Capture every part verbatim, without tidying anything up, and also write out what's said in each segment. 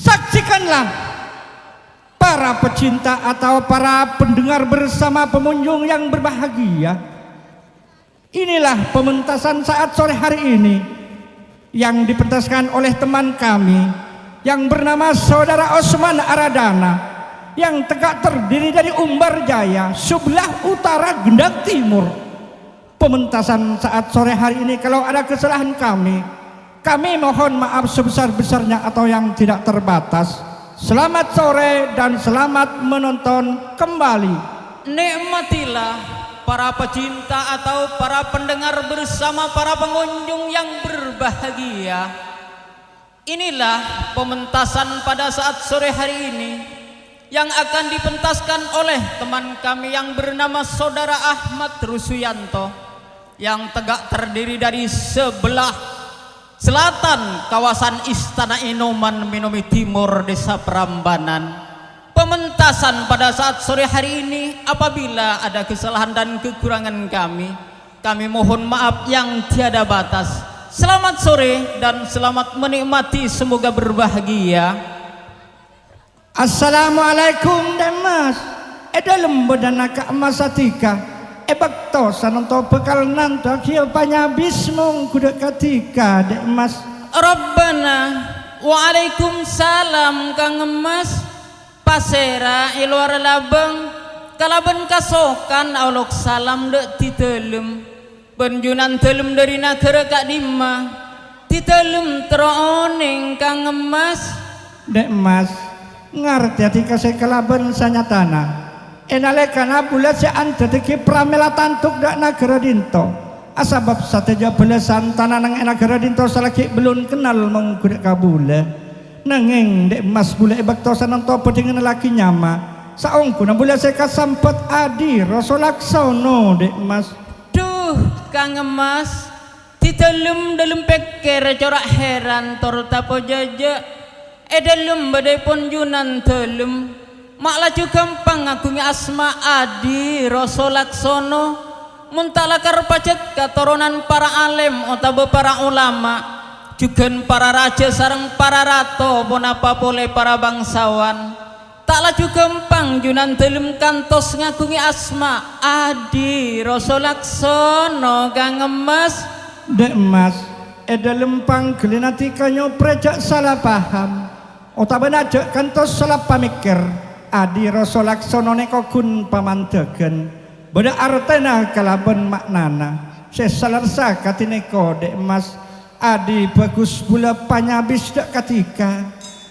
Saksikanlah, para pecinta atau para pendengar bersama pengunjung yang berbahagia. Inilah pementasan saat sore hari ini yang dipentaskan oleh teman kami yang bernama Saudara Osman Aradana, yang tegak terdiri dari Umbar Jaya, sebelah utara gendang timur. Pementasan saat sore hari ini, kalau ada kesalahan kami, kami mohon maaf sebesar-besarnya atau yang tidak terbatas. Selamat sore dan selamat menonton kembali. Nikmatilah, para pecinta atau para pendengar bersama para pengunjung yang berbahagia. Inilah pementasan pada saat sore hari ini yang akan dipentaskan oleh teman kami yang bernama Saudara Ahmad Rusuyanto, yang tegak terdiri dari sebelah selatan kawasan Istana Inoman Minomi Timur, Desa Prambanan. Pementasan pada saat sore hari ini, apabila ada kesalahan dan kekurangan kami, kami mohon maaf yang tiada batas. Selamat sore dan selamat menikmati, semoga berbahagia. Assalamualaikum, Dek Mas. È dhâlem bâdâna Ka' Emmas Adhika. È bâkto sanonto bhâkal nantowaghi panyabis mongghu dâ' Ka' Adhika, Dek Mas. Rabbana, waalaikumsalam, Kang Emmas. Pasèra è lowar labâng, kalabân kasokan aolok salam dâ' di dhâlem. Bân Junan Dhâlem dâri naghârâ ka'dimma? Di dhâlem terro onèng, Kang Emmas. Dek Mas, ngartèyaghi ka sè kalabân sanyatana. È nalèkana bulâ sè andhâddhâghi pramèla tanto dâ' naghârâ dinto, asabâb sadhâjâ bâlâ santana neng è naghârâ dinto salaghi' bellun kennal mongghu dâ' ka bulâ. Nangèng, Dek Mas, bulâ è bâkto sanonto bhâdhi ngennallaghi nyama, saongghuna bulâ sè kasambhât Adi Rasa Laksana, Dek Mas. Dhu, Kang Emmas, di dhâlem-dhâlem pèkkèr cora' hèran tor tapojhâjâ'. È dhâlem bâdâèpon Junan Dhâlem, ma' laju ghâmpang ngaghungè asma Adi Rasa Laksana, mon ta' lakar pajhât katoronan para alèm otabâ para olama, jhughân para rajâ sareng para rato, ponapa polè para bangsawan. Ta' laju ghâmpang Junan Dhâlem kantos ngaghungè asma Adi Rasa Laksana, Kang Emmas. Dek Mas, è dhâlem pangghâliyân Adhika nyoprè jhâ' sala paham, otabâna jhâ' kantos sala pamèkkèr. Adi Rasa Laksana nèko ghun pamandhâghân, bâdâ artèna kalabân ma'nana sè salerressa kadhi nèko, Dek Mas. Adi bhâghus bulâ panyabis dâ' Ka' Adhika.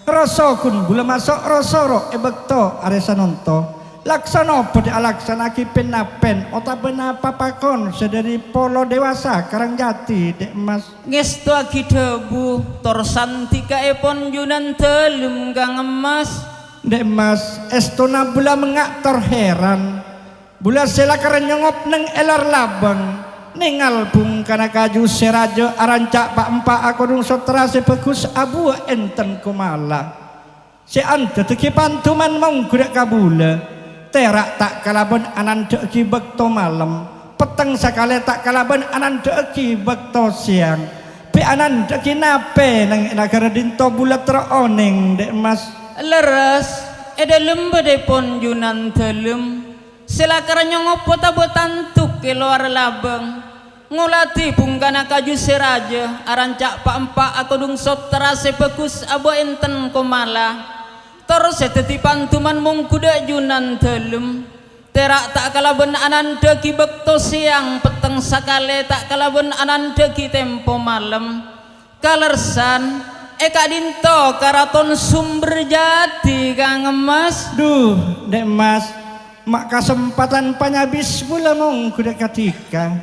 Rasa ghun bulâ maso' ro-soro è bâkto arè sanonto. Laksana bhâdhi alaksana'aghi pen-napen otabâna papakon sè dâri polo dewasa Karangjati, Dek Mas. Ngèstowaghi dhâbu tor sandikaèpon Junan Dhâlem, Kang Emmas. Dek Mas, èstona bulâ mengnga' tor hèran. Bulâ sè lakar nyongop neng è lowar labâng, nèngal bhungkana kaju sè rajâ aranca' pa'-empa' akodhung sottra sè bhâghus abuwâ ènten komala. Sè andhâddhâghi panduman mongghu dâ' ka bulâ, tèra' ta' kalabân anandhâ'aghi bâkto malem, petteng sakalè ta' kalabân anandhâ'aghi bâkto sèyang. Bi' anandhâ'aghi napè neng è naghârâ dinto bulâ terro onèng, Dek Mas. Lerres, è dhâlem bâdâèpon Junan Dhâlem. Sè lakar nyongop otabâ tanduk è lowar labâng, ngoladhi bhungkana kaju sè rajâ, aranca' pa'-empa' akodhung sottra sè bhâghus abuwâ ènten komala, tor sè dhâddhi panduman mongghu dâ' Junan Dhâlem. Tèra' ta' kalabân anandhâ'aghi bâkto sèyang, petteng sakalè ta' kalabân anandhâ'aghi tempo malem. Kalerressan è ka'dinto Karaton Sumber Jati, Kang Emmas. Dhu, Dek Mas, ma' kasempadhân panyabis bulâ mongghu dâ' Ka' Adhika.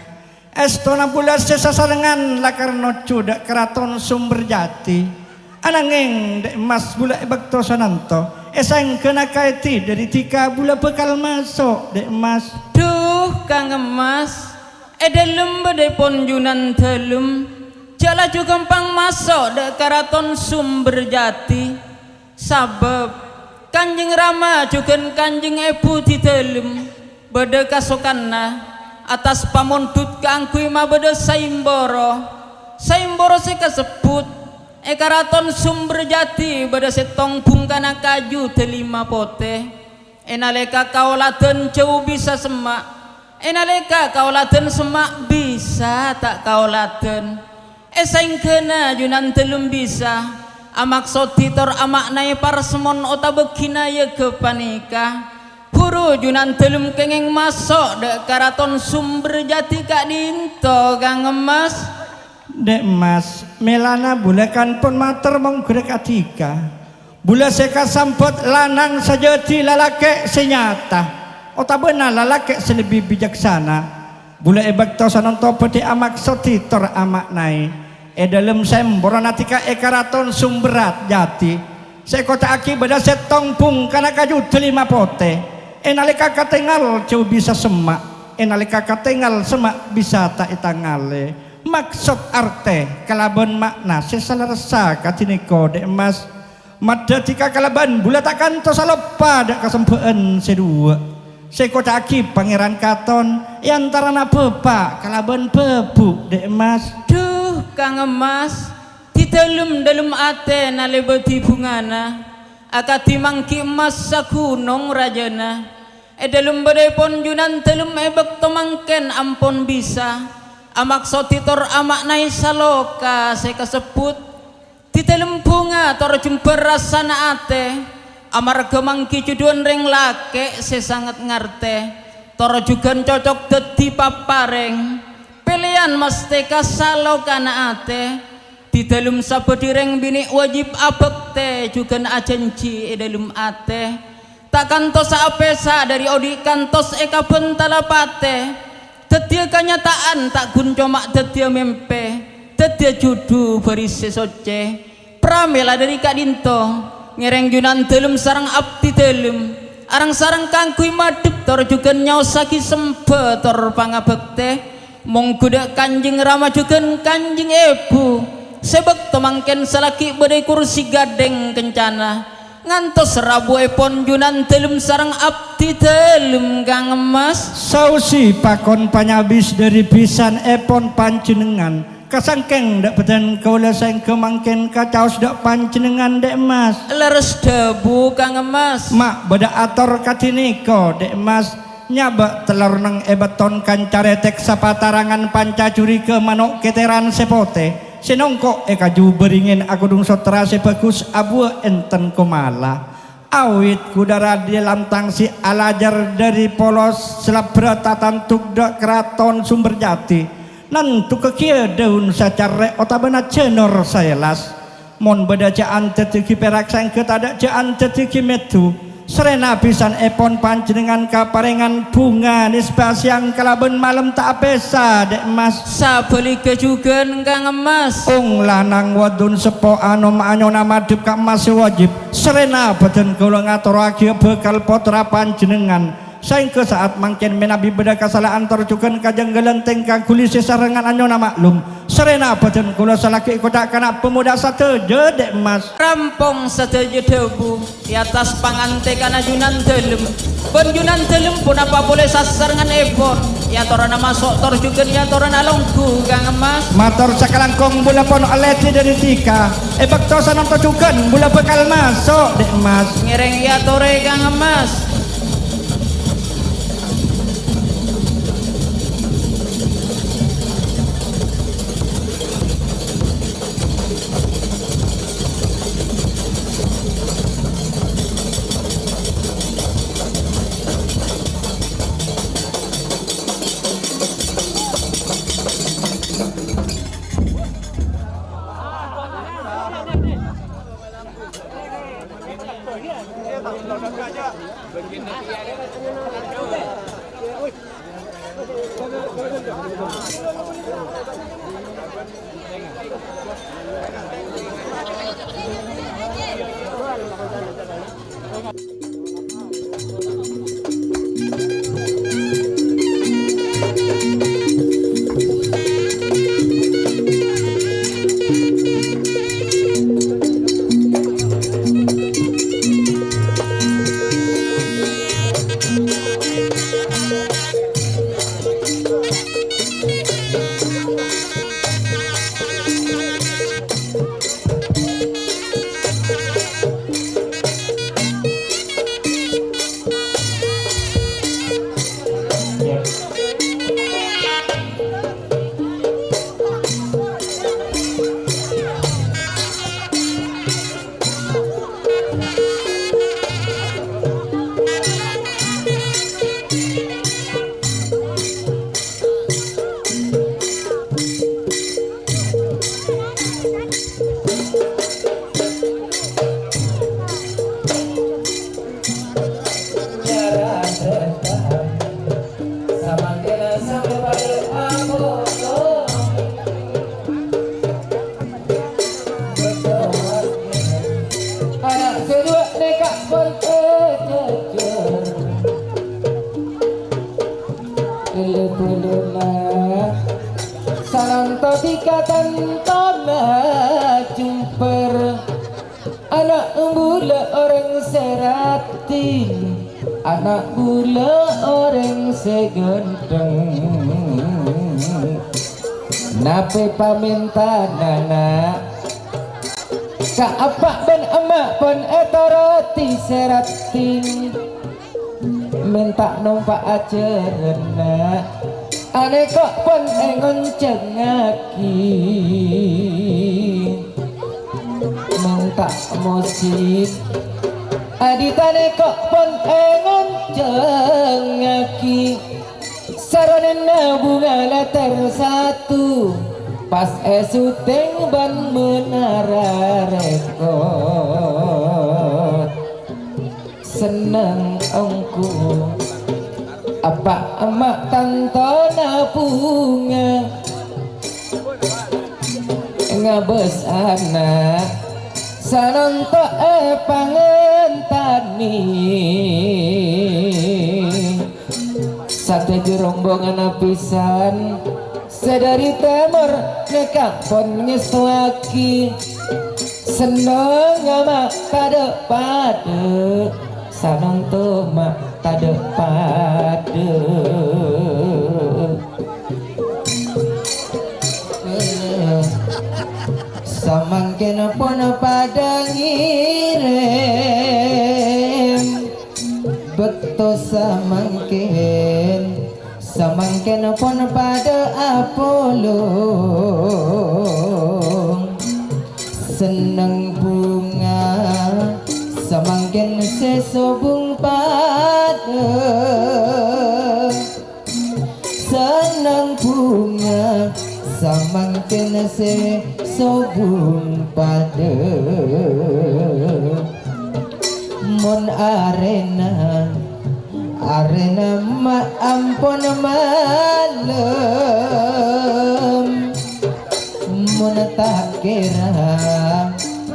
Èstona bulâ sè sasarengngan lakar nojjhu dâ' Karaton Sumber Jati. Anangèng, Dek Mas, bulâ è bâkto sananto, è saèngghâna kaèdhi dâri dhika bulâ bhâkal maso', Dek Mas. Dhu, Kang Emmas, è dhâlem bâdâèpon Junan Dhâlem, jhâ' laju ghâmpang maso' dâ' Karaton Sumber Jati, sabâb Kanjeng Rama jhughân Kanjeng Èbhu Dhidhâlem bâdâ kasokanna attas pamondhut kaangghuy mabâdâ saimboro. Saimboro sè kasebbhut È Karaton Sumber Jati bâdâ sèttong bhungkana kaju dâlima potè. È nalèka kaoladhân jhâu bisa semma', è nalèka kaoladhân semma' bisa ta' kaoladhân. È saèngghâna Junandâlem bisa amaksodi tor ama'naè parsemon otabâ ghinayaghâ panèka, buru Junandâlem kèngèng maso' dâ' Karaton Sumber Jati ka'dinto, Kang Emmas. Dhi' Emmas, mèlana bulâ kan pon mator mongghârâ kadhika. Bulâ sè kasambhât lanang sajâdi lalakè' sè nyata, otabâna lalakè' sè lebbi bicaksana. Bulâ è bâkto sanonto bhâdhi amaksodi tor ama'naè è dâlem sèmporana dhika è Karaton Sumber Jati, sè èkoca'aghi bâdâ sèttong bhungkana kaju dâlima potè. È nalèka katèngal jhâu bisa semma', è nalèka katèngal semma' bisa ta' ètangalè. Maksod artè kalabân ma'na sè salerressa kadhinèko, Dhi' Emmas. Maddhâ dhika kalabân bulâ ta' kantosa loppa dâ' kasembhâ'ân sè duwâ', sè èkoca'aghi Pangèran Katon è antarana bapa' kalabân bhâbhu', Dhi' Emmas. Dhu, Kang Emmas, dhi dâlem-dâlem atè nalèbâdhi bhungana, akadhi mangghi emmas saghunong rajâna. È dâlem bâdâèpon Junandâlem è bâkto mangkèn ampon bisa amaksodi tor ama'naè saloka sè kasebbhut. Dhi dâlem bhunga tor jembhâr rassana atè, amarghâ mangghi judhuwân rèng lakè' sè sanget ngartè, tor jhughân cocok dhâddhi paparèng. Pèlèyan mastè ka salokana atè. Dhi dâlem sabâdhi rèng binè' wajib abhâktè jhughân ajhânjhi è dâlem atè. Ta' kantosa apèsa dâri odi' kantos èkabhântala patè. Dhâddhiyâ kanyata'an ta' ghun coma dhâddhiyâ mèmpè, dhâddhiyâ judhu bâris sè soccè. Pramèla dâri ka'dinto, ngèrèng Junandâlem sareng abdhi dâlem, areng-sareng kaangghuy madhep tor jhughân nyaossaghi sembhâ tor pangabhâktè, mongghu dâ' Kanjeng Rama jhughân Kanjeng Èbhu, sè bâkto mangkèn salaghi bâdâ è kursi ghâdhèng kencana. Ngantos rabuèpon Junandâlem sareng abdhi dâlem, Kang Emmas. Saossè pakon panyabis dâri bhisanèpon panjhennengngan, kasangkèng dâ' bhâdhân kaulâ saèngghâ mangkèn kacaos dâ' panjhennengngan, Dhi' Emmas. Lerres dhâbu, Kang Emmas. Ma' bâdâ ator kadhinèko, Dhi' Emmas. Nyabâ' tellornèng è bâton kanca rètèk sapatarangan panca jhurighâ mano' kètèran sè potè, sè nongko' è kaju bâringèn aghudhung sottra sè bhâghus abuwâ ènten komala. Awit kudhârâ dhi lantang sè alajâr dâri polos sè labbhârâ tatandhuk dâ' Karaton Sumber Jati, nandhughâghiyâ dâun sacarrè' otabâna jhânor saèlas. Mon bâdâ jâ'ân dhâddhiyâghi pèrak saèngghâ tadâ' jâ'ân dhâddhiyâghi mèdhu, sarrèna bhisanèpon panjhennengngan kaparèngan bhunga nèsbhâ sèyang kalabân malem ta' apèsa, Dhi' Emmas. Sabhâligghâ jhughân, Kang Emmas. Ong lanang wadhun seppo anom anyona madhep ka emmas sè wajib, sarrèna bhâdhân kaulâ ngatorraghiyâ bhâkal pottra panjhennengngan. Saèngghâ sa'at mangkèn mènabi bâdâ kasala'an tor jhughân kajhânggâlân tèngka ghuli sè sarengngan anyona ma'lum. Sarrèna bhâdhân kaulâ salaghi èkoca' kana' pamodâ sadhâjâ, Dhi' Emmas. Rampong sadhâjâ dhâbu è attas pangantèkana Junandâlem. Bân Junandâlem ponapa polè sasarengnganèpon èatorana maso' tor jhughân èatorana longghu, Kang Emmas. Mator sakalangkong bulâ pon alèdhi dâri dhika. È bâkto sanonto jhughân bulâ bhâkal maso', Dhi' Emmas. Ngèrèng èatorè, Kang Emmas. Ana' bulâ orèng sè ghântheng, napè pamèntana, na'? Ka eppa' bân emma' pon ètoroti sè raddhin, mènta nompa' ajhârân, na'. Anèko' pon èngonjhângngaghi. Mènta mojhi. Adhi tanèko' pon èngonjhângngaghi. Saronèna bhunga lèter satu, pas èsutèng bân Menara Rekor. Senneng ongghu, eppa' emma' tantona bhunga. Ngabâs ana', sanonto èpangèntanè. Sadhâjâ rombonganna bhisan sè dhâri tèmor nèka pon ngèstowaghi. Sennengnga ma' tadâ' padâ, sanonto ma' tadâ' padâ. Samangkèn pon padâ ngèrèm. Bâkto samangkèn, samangkèn pon padâ apolong. Senneng bhunga, samangkèn sè sobung padâ. Senneng bhunga, samangkèn sè sobung padâ. Mon arèna, arèna ma' ampon malem. Mon ta' kèra,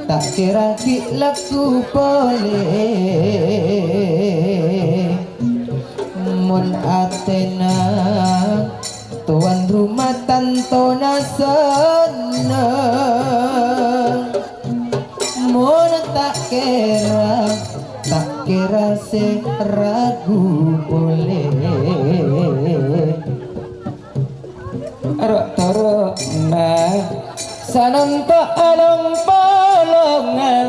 ta' kèra ghi' lagghu polè. Mon atèna towan roma tantona senneng. Mon ta' kèra, ta' kèra sè ragu polè. Ro-, toro' na sanonto along-polongan,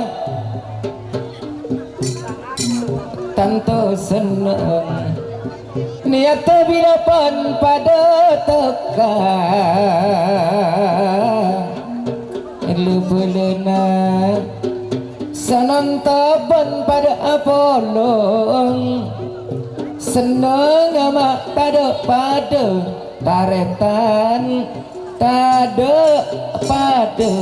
tanto senneng. Niyatta bilâ pon padâ tèka, lu-bâlâna sanonto pon padâ apolong. Sennengnga ma' tadâ' padâ, tarètan tadâ' padâ.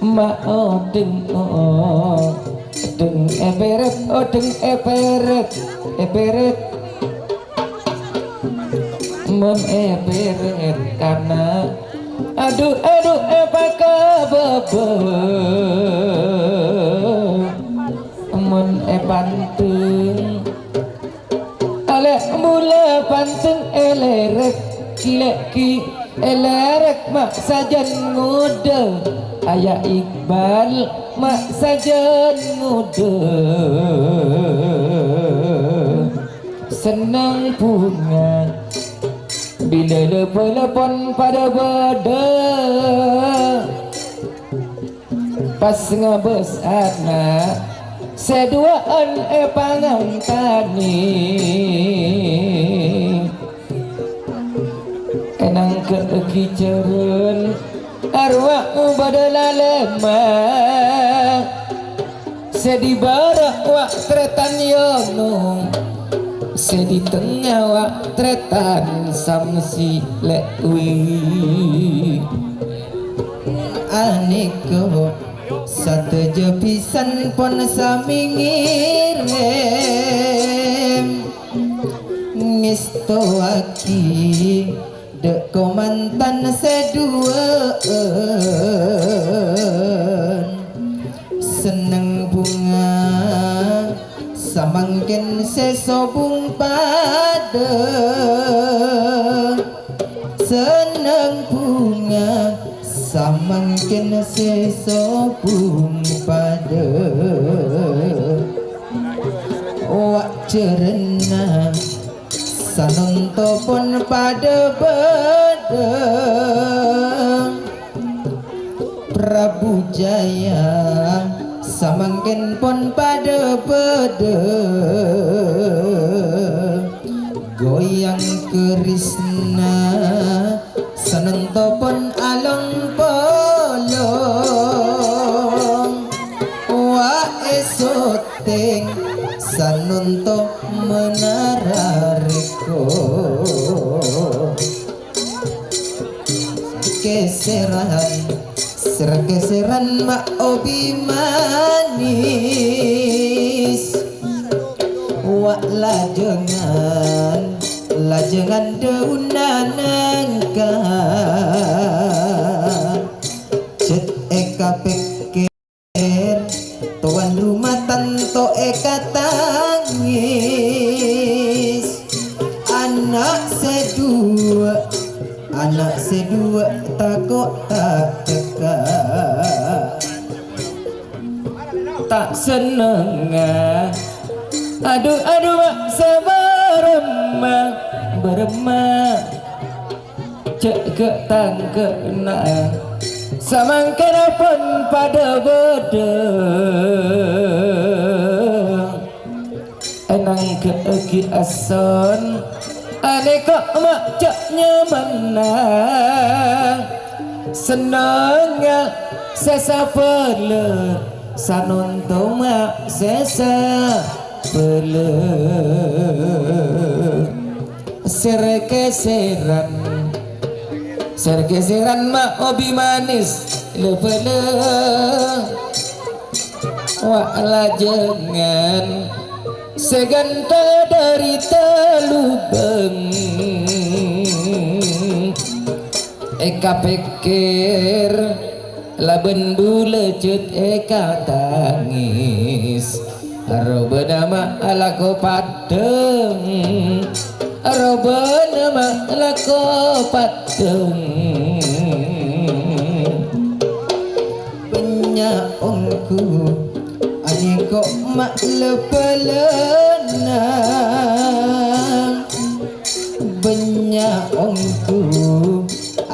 Ma' odheng, odheng èpèrèt, odheng èpèrèt, èpèrèt. Mon èpèrèt kana', adhu, adhu èpakabâbâ. Mon èpanteng, alè' mola panteng èlèrèk, lè' ghi' èlèrèk ma' sajân ngodâ. Aya Iqbal ma' sajân ngodâ. Senneng bhunga bilâ la-bâlâ pon padâ bâdâ. Pas ngabâs ana', sè duwâ'ân èpangantanè. Ènangghâ'aghi jhârân, arowa bâdâ lalèma'. Sè dhi bârâ' wa' tarètan Yono, sè dhi tengnga wa' tarètan Samsi Lewi. Anèko sadhâjâ bhisan pon samè ngèrèm, ngèstowaghi dâ' kamantan sè duwâ'ân. Senneng bhunga samangkèn sè sobung padâ. Senneng bhunga samangkèn sè sobung padâ. Jârâna sanonto pon padâ bâdâ, Prabu Jaya samangkèn pon padâ bâdâ, goyang kerisna sanonto pon along-polong. Wa' è soteng sanonto menara rèko. Kèsèran, sèr-kèsèran ma' obi manis. Wa' lajângan, lajângan dâunna nangka. Cèt èkapèkkèr, towan roma tanto èkatangis. Ana' sè duwâ', ana' sè duwâ' tako' ta' tèka. Ta' sennengnga. Adu, adu, ma' sè bârâmma, bârâmma. Jâ' ghâ'-tangghâ'na. Samangkèn pon padâ bâdâ. Ènangghâ'aghi asson, anèko ma' jâ' nyamanna. Sennengnga sè sabâlâ, sanonto ma' sè sabâlâ. Sèr-kèsèran, sèr-kèsèran ma' obi manis, lè-bâlâ. Wa' lajângan sè ghântheng dâri talubâng. Èkapèkkèr labân bulâ jât èkatangis. Robâna ma' alako paddhâng, robâna ma' alako paddhâng. Bânnya' ongghu anèko ma' lè-bâlâna. Bânnya' ongghu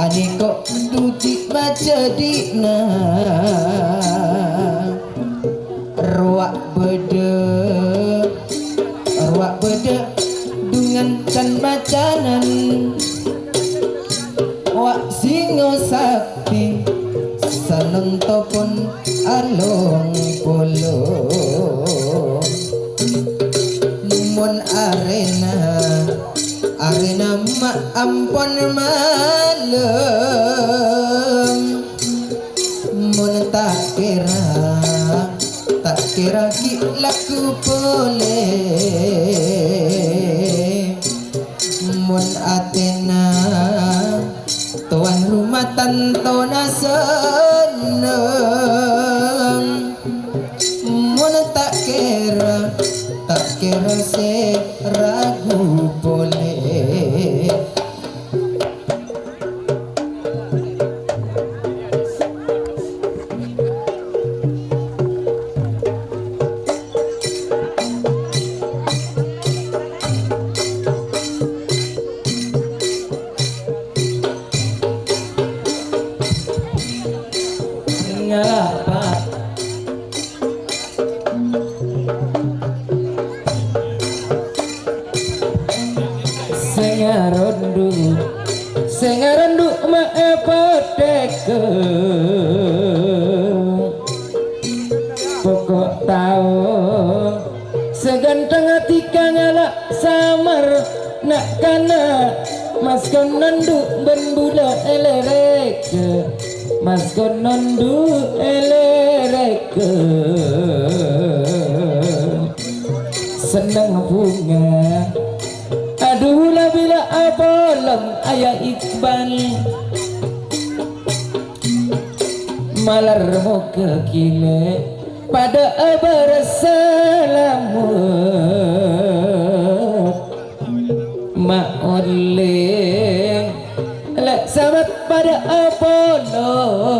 anèko dhudhi' majâdhi'na. Rowa' bâdâ, rowa' bâdâ dhungan can-macanan. Wa' singo sakti sanonto pon along-polong. Mon arèna, arèna ma' ampon malem. Mon ta' kèra, ta' kèra ghi' lagghu polè. Mon atèna towan roma tantona senneng. Mon ta' kèra, ta' kèra sè ragu polè. Ngapa? Sè ngarondhu, sè ngarondhu ma' èpatèka. Poko' taon sè ghântheng ati kangala' samar na'-kana', maskon nondhu' bân bulâ èlèrèka, maskon nondhu' èlèrèka. Senneng bhunga, adu la-bila apolong, Aya Iqbal. Malar moghâ ghilè padâ abârâs salamet. Ma' ollè lè' samat padâ apolong,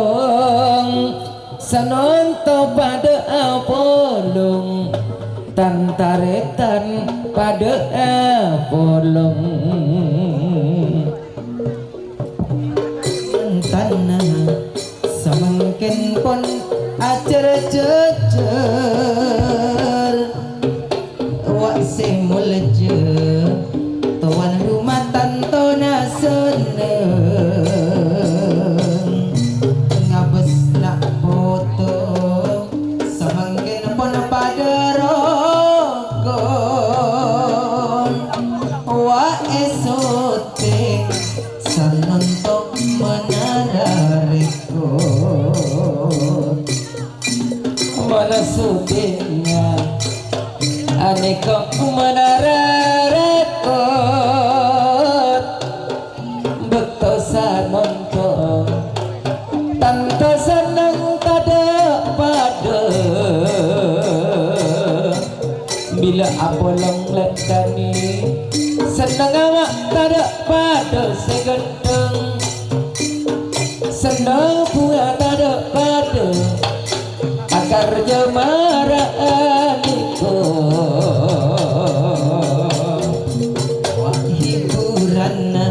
sanonto padâ apolong. Tan-tarètan padâ apolong. Mantanna samangkèn pon ajhâr-jhâjhâr. Wa' sè molja, towan roma tantona senneng. Ngabâs na' poto, samangkèn pon padâ rokon. Wa' è sotèng, sanonto manara rèkot. Mana sotèngnga, anèko manara rèkot. Bâkto sanonto, tanto senneng tadâ' padâ. Bilâ apolong lè' kanè, sennengnga ma' tadâ' padâ sè ghânteng. Senneng buwâ tadâ' padâ, akarjâ mara anèko. Wa' hiburanna,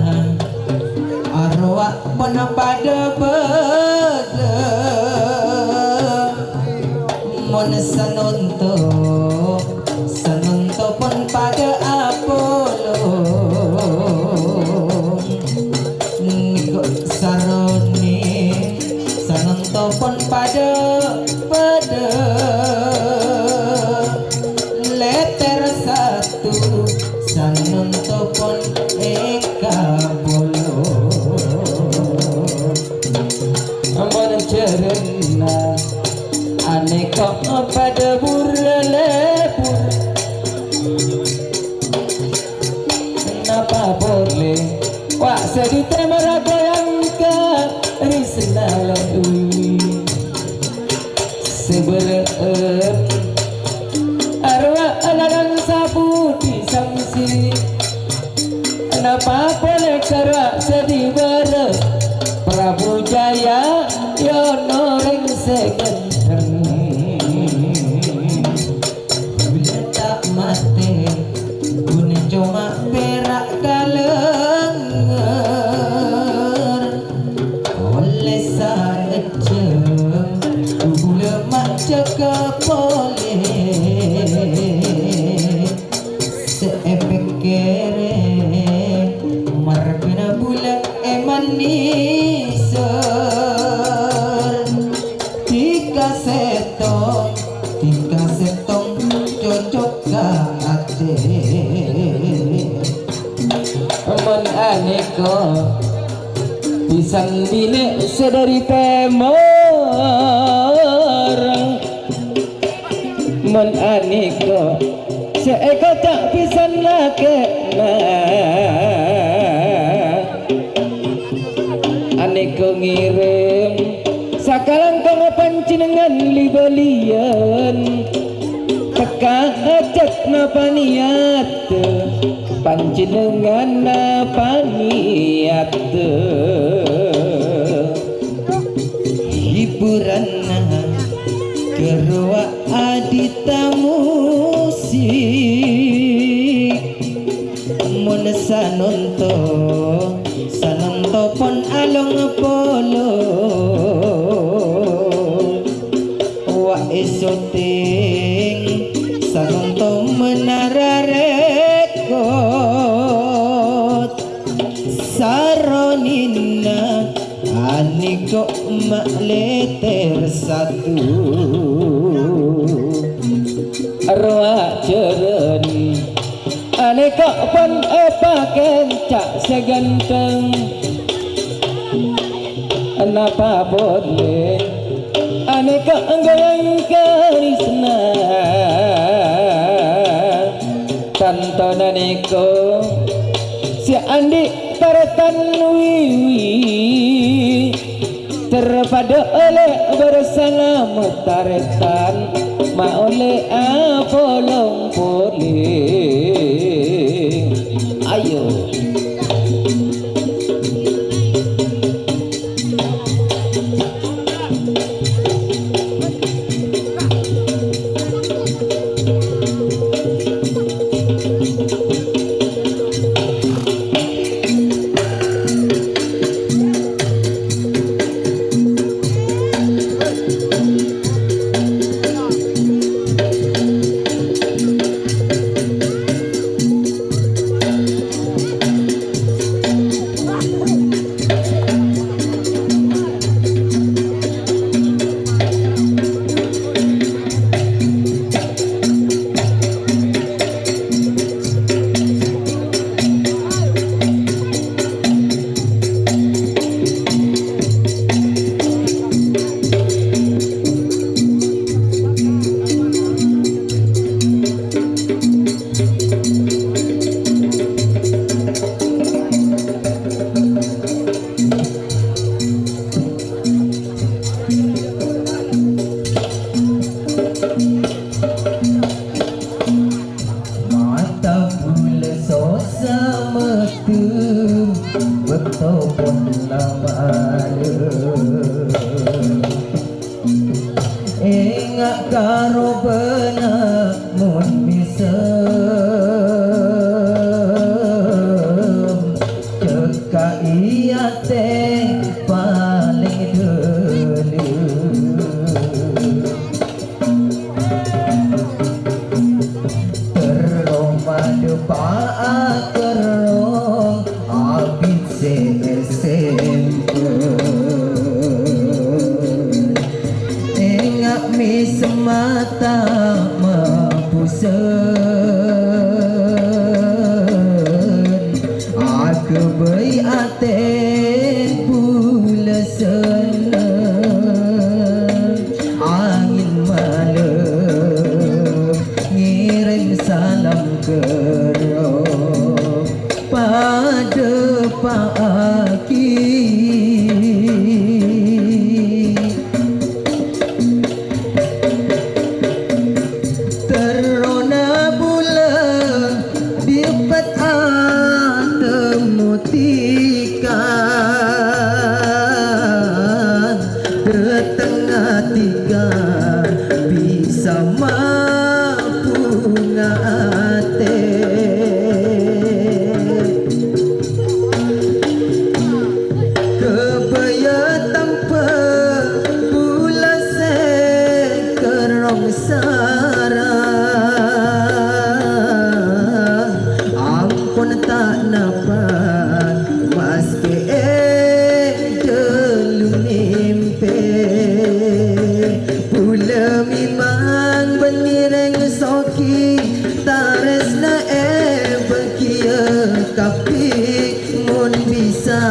arowa pon padâ bâdâ. Mon sanonto, sanonto pon padâ apolong. Nèko saronè, sanonto pon padâ-padâ. Lètèr satu, sanonto pon èkabâlâ. Mon jhârânna, anèko padâ bur-lèbur. Napa polè, wa' sè dhi tèmor agoyang karèsna lèbur. Sè bârâ'ân, arowa alarang sabudi sangsi. Napa polè karo sè dhi bârâ, Prabu Jaya, yono rèng sè ghânteng. Bilâ ta' matè, ghun coma pèra' kalèngèr. Ollè saejjhâm, bulâ ma' jâgâ polè. Sè èpèkkèrè, marghâna bulâ è Manisor. Dhika sèttong, dhika sèttong cocok ka atè. Mon anèko, bhisan binè' sè dâri tèmor. Mon anèko, sè èkoca' bhisan lakèna. Anèko ngèrèm sakalangkong panjhennengngan li-bâliyân, tekka hajhât napa niyatta, panjhennengngan napa niyatta. Hiburanna ghâruwa adhita musik. Mon sanonto, sanonto pon along-polong. Wa' è sotèng, sanonto manara rèkot. Saronèna anèko ma' lètèr satu. Rowa jhârân anèko pon èpakènca' sè ghânteng. Napa polè anèko anggoyang karèsna. Tantona nèko sè andi' tarètan wiwi. Terpadâ olè bârâsana motarètan, ma' olè apolong polè. Ayo. Karobâna mon mèsem, cekka'i atè palèng dhâlem. Terro madhepa'a kerrong abit sè èsèmpen. Enga' mèsem mata mapusen, aghâbây atè bulâ senneng. Angèn malem ngèrèm salam kerrong padhâpa'aghi. Terrona bulâ dipet atemmo tikan, dâteng atika bisa mabhunga atè. Kabâjâ tampa bulâ sè kerrong sara, ampon ta' napa' maskè è dâlem mèmpè. Bulâ mèmang bânnè rèng soghi, tarèsna èbâghiyâ kabbhi. Mon bisa